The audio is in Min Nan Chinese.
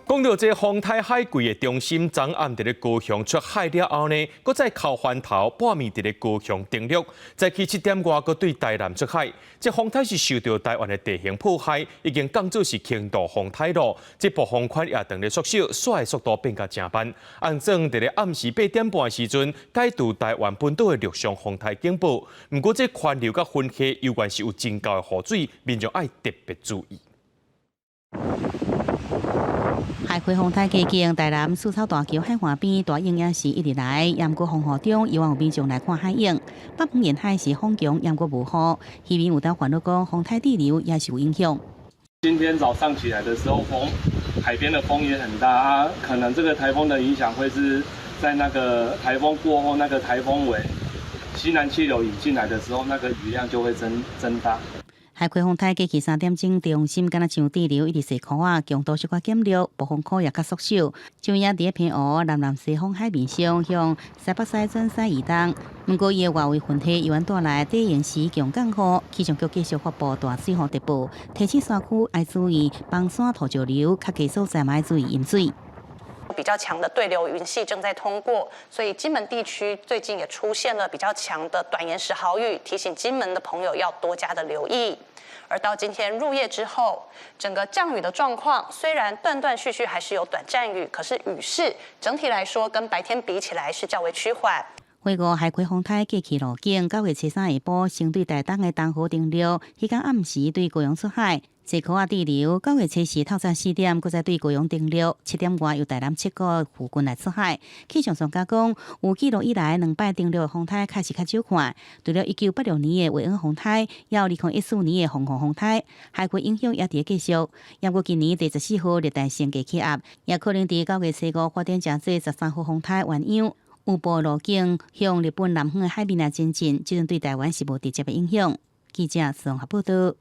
講到這風颱海葵的中心，昨暗佇咧高雄出海了後呢，閣再扣翻頭半暝佇咧高雄登陸，早起7點外閣對台南出海。這風颱是受著台灣的地形破壞，已經降做是輕度風颱咯。這暴風圈也當咧縮小，徙的速度變甲誠慢。按算佇咧暗時8點半的時陣，解除台灣本島的陸上風颱警報。毋過這環流佮雲系猶原是有真厚的雨水，民眾愛特別注意。海葵風颱過境，台南四草大橋海岸邊大雨也是一直來，毋過風雨中猶原有民眾來看海湧。北方沿海是風強，毋過無雨，漁民有當煩惱講風颱對流也是有影響。今天早上起來的時候，風海邊的風也很大啊，可能這個颱風的影響會是在那個颱風過後，那個颱風尾西南氣流引進來的時候，那個雨量就會增大。海葵風颱過去3點鐘，中心敢若像對流一直細箍仔，強度小可減弱，暴風圈也較縮小。像也佇咧澎湖南南西方海面上向西北西轉西移動。毋過伊的外圍雲系猶原帶來短延時強降雨，氣象局繼續發布大水雨特報，提醒山區愛注意崩山土石流，較低所在嘛愛注意淹水。比較強的對流雲系正在通過，所以金門地區最近也出現了比較強的短延時豪雨，提醒金門的朋友要多加的留意。而到今天入夜之後，整個降雨的狀況雖然斷斷續續還是有短暫雨，可是雨勢整體來說跟白天比起來是較為趨緩。回顧海葵風颱過去路徑，9月初三下晡，先對台東的東河登陸，彼工暗時對高雄出海。這箍仔對流，9月初四透早4點，閣再對高雄登陸，7點外由台南七股附近來出海。氣象專家講，有記錄以來兩擺登陸的風颱確實較少看。除了1986年的惠恩風颱，也有2014年的鳳凰風颱，海葵影響也佇咧繼續。毋過今年第14號熱帶性低氣壓，也可能佇9月初五發展成做13號風颱鴛鴦，有部路徑向日本南方的海面來前進，這陣對台灣是無直接的影響。記者綜合報道。